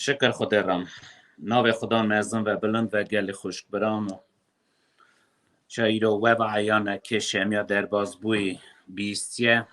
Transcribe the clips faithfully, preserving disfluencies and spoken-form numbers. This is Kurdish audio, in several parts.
Şikir Xwedê re. Navê Xudan mezin ve bilind ve gelî xwişk birano. Çayîro we ve eyane kê şemiya derbazbûyî bîstiye.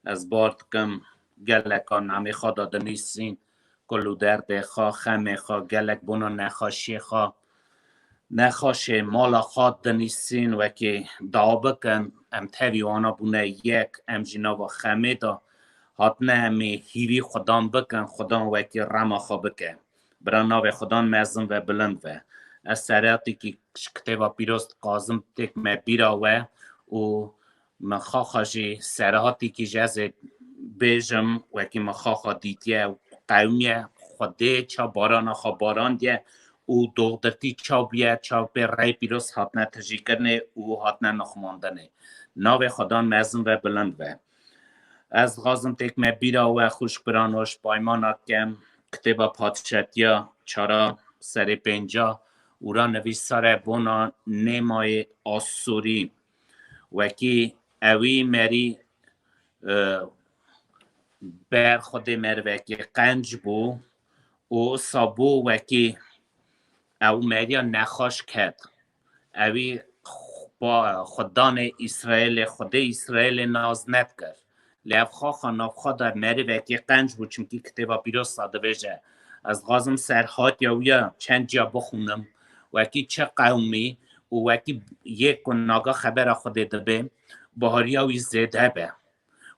Ez bar dikim geleka namê xwe da dinîsîn, kul û derdê xwe, xemê xwe, gelek bona nexweşiyê xwe, nexweşê mala xwe dinîsîn, wekî dawa bikin, em tevî wana bûne yek, em jî nava xemê de hatine, em ê hîvî Xudan bikin, Xudan wekî rema xwe bike. Bira navê Xudan mezin ve bilind ve. Ez serehatîkî ji kitêba pîroz dixwazim têk me bîra we û min xaxa jî serehatîkî ji ez ê bêjim, wekî min xaxa dîtiye û qewimiye, Xwedê ça barana xwe barandiye û doxdirtî ça bûye, ça pê rey pîroz hatine tijîkirinê û hatine nixumandinê. Navê Xudan mezin ve bilind ve. Ez dixwazim têk me bîra we xwişk birano ji paymana kem kitêba Padşatiya çara serê pênca û ra nivîsare bona Nêmayê Asûrî. Wekî ewî merî, e, ber Xwedê merivekî qenc bû û wisa bû wekî ew meriya nexweş ket. Ewî xwe-, Xudanê Îsraîlê, Xwedê Îsraîlê nas nedikir. Lê ev xaxa navxwe de merivekî qenc bû, çimkî kitêba pîroz de dibêje, ez dixwazim serhatiya wî ya çend ciya bixwînim, wekî çi qewimî û wekî yê ku naga xebera Xwedê dibe, bahariya wî zêde be.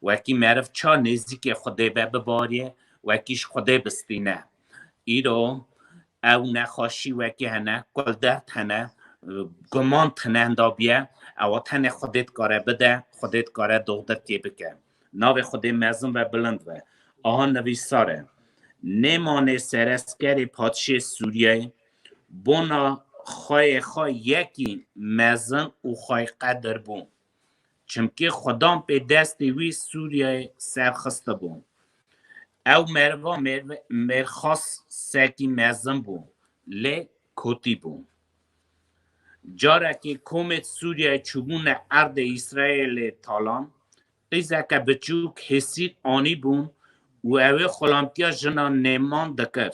Wekî meriv ça nêzîkê Xwedê be bibarî, wekî ji Xwedê bistîne. Îro ew nexweşî wekî hene, kuldert hene, guman tine henda bûye, ewa tenê Xwedê dikare bide, Xwedê dikare doxdirtiyê bike. Navê Xwedê mezin ve bilind ve. Aha nivîsar e. Nêmanê sereskerê padşê Sûriyeyê bona xweyê xwe yekî mezin û xweyqedir bû. Çimkî Xudan pê destê wî Sûriyeyê serxistibû. Ew meriva mêrve-, mêrxasekî mezin bû, lê kotî bû. Carekê komêd Sûriyeyê çûbûne erdê Îsraîlê talan, qîzeke biçûk hêsîr anîbûn û ew ê xulamtiya jina Nêman dikir.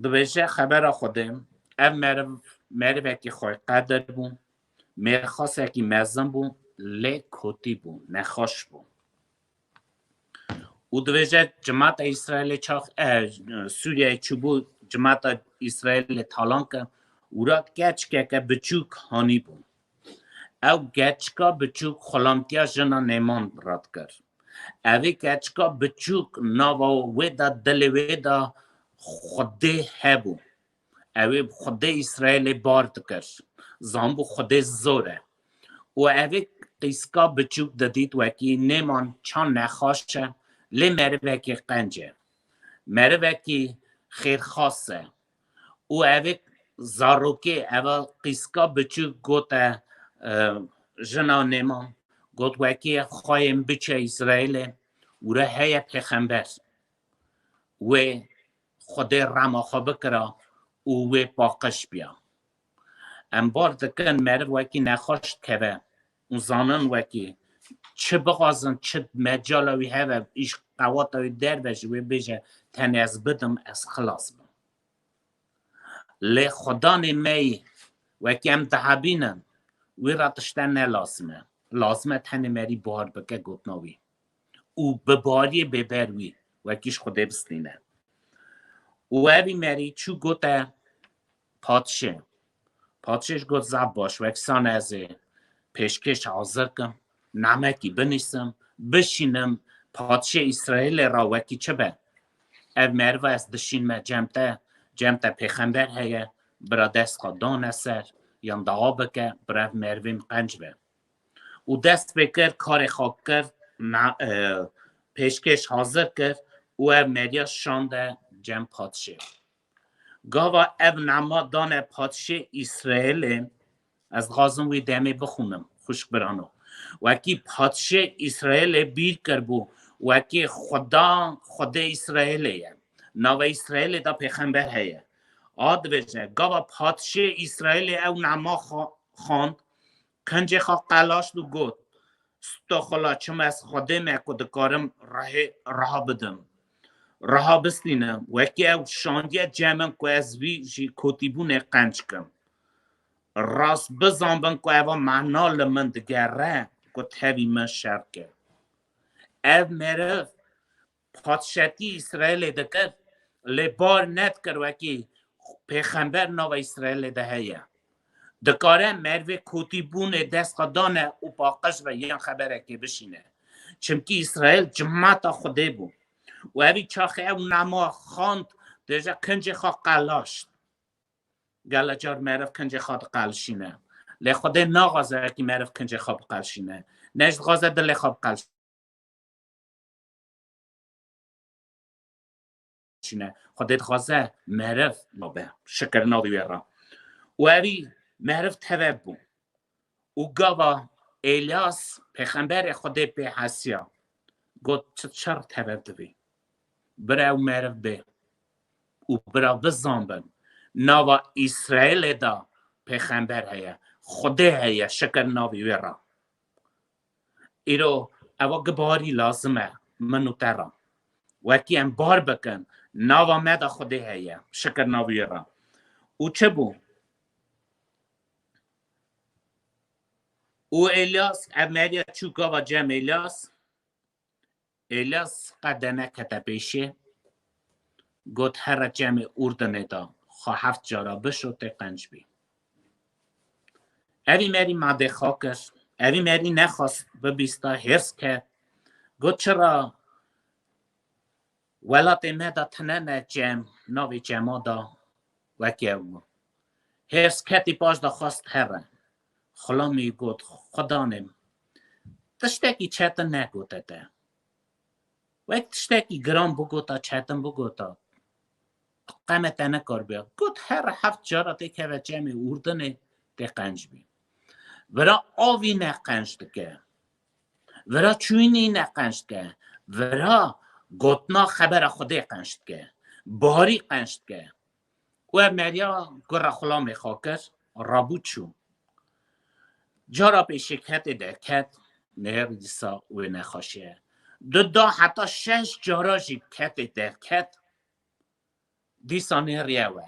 Dibêje xebera Xwedê, ev meriv, merivekî xweyqedir bû, mêrxasekî mezin bû, lê kotî bû, nexweş bû. Û dibêje cimata Îsraîlê çax, e, Sûriyeyê çûbû, cimata Îsraîlê talan kir, û ra keçikeke biçûk hanîbû. Ew keçika biçûk xulamtiya jina Nêman radikir. Evê keçika biçûk nava wê de, dilê wê de Xwedê hebû. Ewê Xwedê Îsraîlê bar dikir. Zanbû Xwedê zor e. Û evê qîska biçûk didît wekî Nêman ça nexaş e, lê merivekî qenc e. Merivekî xêrxas e. Û evê zarokê, eva qîska biçûk gote, e, jina Nêman, got, wekî xwayên biçe Îsraîlê, û re heye pêxember. Wê Xwedê rema xwe bikira û wê paqij biya. Em bar dikin meriv wekî nexweş dikeve û zanin wekî çi bixwazin, çi mecala wî heve, îş qewata wî derve ji wê bêje, tenê ez bidim, ez xilas bim. Lê Xudanê me yî, wekî em dihebînin, wî re tişte ne lazim e. Lazim e tenê merî bar bike gotina wî. Û bi bariyê bê ber wî, wekî ji Xwedê bistîne. Û evî merî çû gote padşê. Padşê ji got, zaf baş, wekî sane ez ê pêşkêş hazir kim, namekî binîsim, bişînim, padşê Îsraîlê ra wekî çi be. Ev meriva ez dişînme cem te, cem te pêxember heye, bira dest xwe dane ser, yan dawa bike, bira ev merivê min qenc be. Û dest pê kir, karê xwe kir, na-, e, pêşkêş hazir kir û ev meriya şande cem padşê. Gava ev nama dane padşê Îsraîlê, ez dixwazim wî demê bixwînim, xwişk birano. Wekî padşê Îsraîlê bîr kiribû, wekî Xuda, Xwedê Îsraîlê ye. Nava Îsraîlê de pêxember heye. A dibêje, gava padşê Îsraîlê ew nama xwe xwend, kincê xwe qelaşt û got, Stoxula, çima ez Xwedê me ku dikarim rehê, reha bidim. Reha bistînim, wekî ew şandiye cem min ku ez vî jî kotîbûnê qenc kim. Rast bizanbin ku eva mana li min digere, ku tevî min şer kir. Ev meriv padşetî Îsraîlê dikir, lê bar nedikir wekî pêxember nava Îsraîlê de heye. Dikare merivê kotîbûnê dest xwe dane û paqij be yan xeberekê bişîne. Çimkî Îsraîl cimata Xwedê bû. Û evî çaxê ew nema xand, dêje kincê xwe qelaşt. Gele car meriv kincê xwe diqelişîne. Lê Xwedê naxwaze wekî meriv kincê xwe biqelişîne. Ne jî dixwaze dilê xwe biqelişîne. Xwedê dixwaze meriv nabe. Şikir navê wê re. Û evî meriv teveb bû. Û gava Êlyas pêxemberê Xwedê pê hesiya. Got, çi çer teveb dibî? Bira ew meriv bê. Û bira bizanbin. Nava Îsraîlê de pêxember heye. Xwedê heye, şikir navê wê re. Îro eva gibarî lazim e, min û te re. Wekî em bar bikin, nava me de Xwedê heye, şikir navê wê re. Û çi bû? Û Êlyas, ev meriya çû gava cem Êlyas. Êlyas qede nekete pêşê. Got, here cemê Urdinê de, xwe heft cara bişo tê qenc bî. Evî merî madê xwe kir. Evî merî nexwast bibîsta, hêrs ket. Got, çira welatê me de tine ne cem, navê cema de wekî ew bû. Hêrs ketî paş de xwest here. Xulamî got, Xudanê min, tiştekî çetin negote te. Wek tiştekî giran bigota, çetin bigota. Qeme te nekar bê. Got, here heft cara tê keve cemê Urdinê tê qenc bî. Vira avî ne qenc dike. Vira çûyînî ne qenc dike. Vira gotina xebera Xwedê qenc dike. Barî qenc dike. Û ev meriya gura xulamê xwe kir, rabû çû. Cara pêşê ketê derket, nêr dîsa wê nexweşiye. Di da heta şeş cara jî ketê derket, dîsa nêriye we.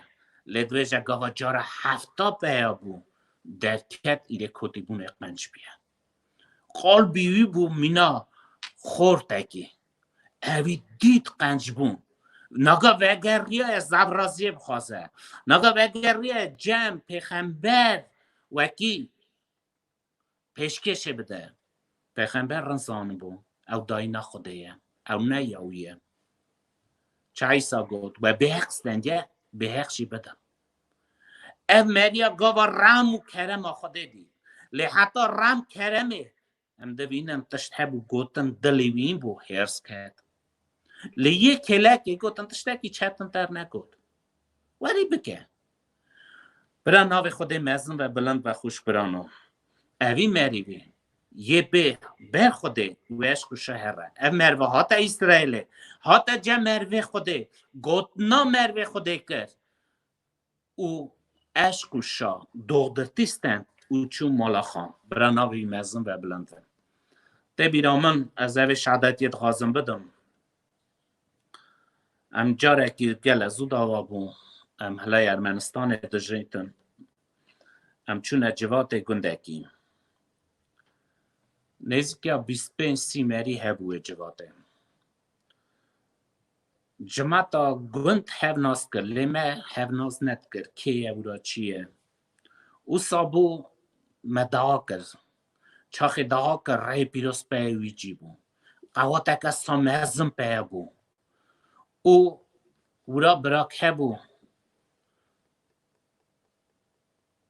Lê dibêje gava cara hefta peya bû, derket îrê kotîbûnê qenc bûye. Qalbî wî bû mîna xortekî. Evî dît qenc bûn. Naga vegeriye zavraziyê bixwaze. Naga vegeriye cem pêxember wekî pêşkêşê bide. Pêxember rin zanibû ew dayîna Xwedê ye. Ew ne ya wî ye. Çaysa got, we bêheq stendiye, bêheq jî bide. Ev meriya gava rem û kerema Xwedê dî. Lê heta rem keremê em dibînin tişt hebû gotin dilê wî bû hêrs ket. Lê yê kêlekê gotin tiştekî çetin ter negot. Werî bike. Bira navê Xwedê mezin ve bilind ve xweş birano. Evî merîvî yê bê ber Xwedê û eşq û şa here. Ev merve hate Îsraîlê, hate cem mervê Xwedê, gotina mervê Xwedê kir. Û eşq û şa, doxdirtî stend û çû mala xwe. Bira navê wî mezin ve bilind ve. Tê bîra min, ez evê şehadetiyê dixwazim bidim. Em carekî gele zû dawa bû. Em hilay Ermenistanê dijîtin. Em çûne civatê gundekî. Nêzîkiya bîst pênc sî merî hebû wê civatê. Cimata gund hevnas kir, lê me hevnas nedikir kê ye, wira çi ye. Wisa bû me dawa kir. Çaxê dawa kir, rehê pîroz peyê wî cî bû. Qewateke sa mezin peye bû. Û wira birak hebû.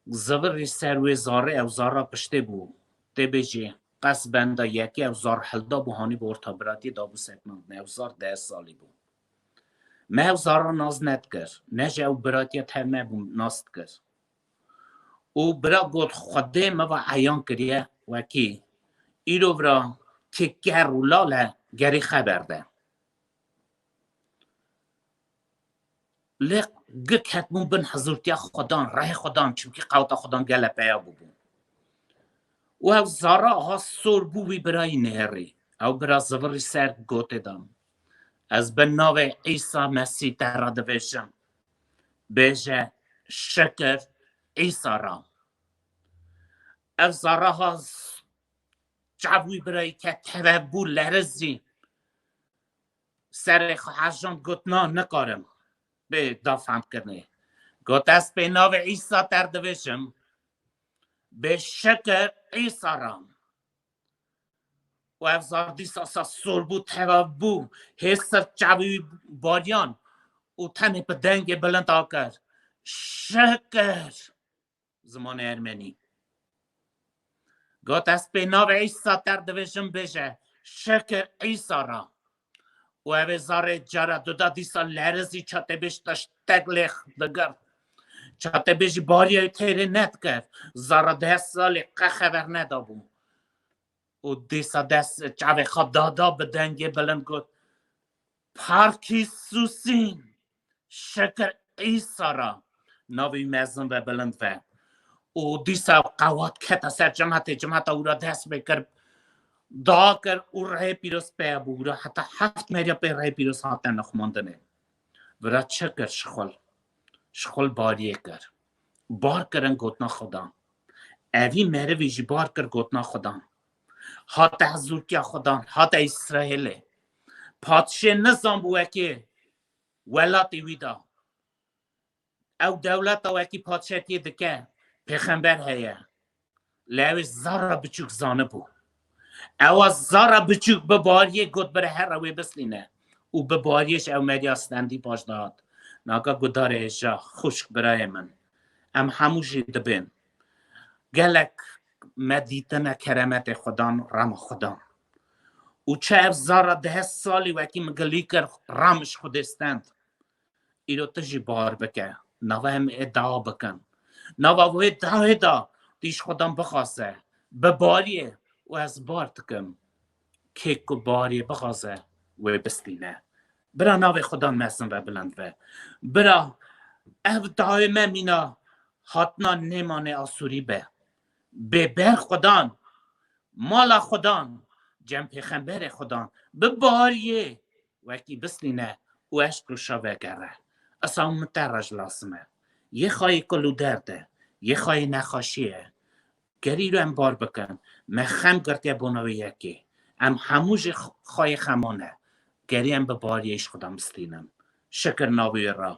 Zivirî ser wê zarê, ew zara piştê bû. Tê bêjê, qes benda yekê ew zar hilda bû, hanî bi orta biratiyê dabû seknandin. Ew zar deh salî bû. Me ew zara nas nedikir. Ne ji ew biratiya tev me bû nas dikir. Û bira got, Xwedê me va eyan kiriye wekî. Îro vira kê ker û lal e, gerî xeber de. Lê gik ketbûn bin hizûrtiya Xwedan, rehê Xwedan, çimkî qewta Xwedan gele peya bûbûn. Û ew zara ha sor bû wî birayî nêrî. Ew bira zivirî ser gotê dan. Ez bi navê Îsa Mesîh te re dibêjim. Bêje şikir Îsa re. Ev zara ha çav wî birayî ke teve bû lerizî. Serê xwe hejand got na nikarim. Bê da fehmkirinê. Got ez pê navê Îsa te re dibêjim. Bê şikir Îsa re. Û ev zar dîsa sa sor bû, teva bû, hê ser çavê wî bariyan û tenê bi dengê bilind akir. Şikir! Zimanê ermenî. Got ez pê navê Îsa te re dibêjim bêje, şikir Îsa re. Û ev ê zarê cara duda dîsa lerizî çatebêj tiştek lê digirt. Çatebêjî bariyê têrê nedikir. Zara deh salî qe xeber nedabû. Û dîsa dest çavê xwe dada bi dengê bilind got, Parkî Sûsîn, şikir Îsa re, navê wî mezin ve bilind ve. Û dîsa qewat kete ser cimetê, cimeta wira dest pê kir, da kir û rihê pîroz pê bû wira heta heft meriya pê rihê pîroz hatine nixmandinê. Vira çi kir şixul? Şixul bariyê kir. Bar kirin gotina Xudan. Evî merivî jî bar kir gotina Xudan. Hate hezûrkiya Xudan, hate Îsraîlê. Padşê nizanbû wekî welatê wî de. Ew dewleta wekî padşetiyê dike, pêxember heye. Lê ew ê zara biçûk zanibû. Ewa zara biçûk bi bariyê got bire here wê bislîne. Û bi bariyê ji ew meriya stendî paş dihat. Naka gudarê hêja, xwişk birayê min. Em hemû jî dibên. Gelek me dîtine keremetê Xudan, rema Xudan. Û çi ev zara deh salî wekî min gilî kir, rem ji Xwedê stend. Îro tu jî bar bike. Nava em ê dua bikin. Nava wê dawê da tu ji Xudan bixwaze. Bi bariyê û ez bar dikim. Kê ku bariyê bixwaze wê bistîne. Bira navê Xudan mezin ve bilind ve. Bira ev dawê me mîna hatina nêmanê Asûrî be. Bê ber Xudan, mala Xudan, cem pêxemberê Xudan, bi bariyê wekî bislîne û eşq û şa vegere. Esa min te re ji lazim e. Yê xayê kul û derd e, yê xayê nexweşî ye. Gerî îro em bar bikin. Me xem girtiye bona wê yekê. Em hemû jî x-, xayê xeman e. Gerî em bi bariyê ji Xudan bistînin. Şikir navê wê re.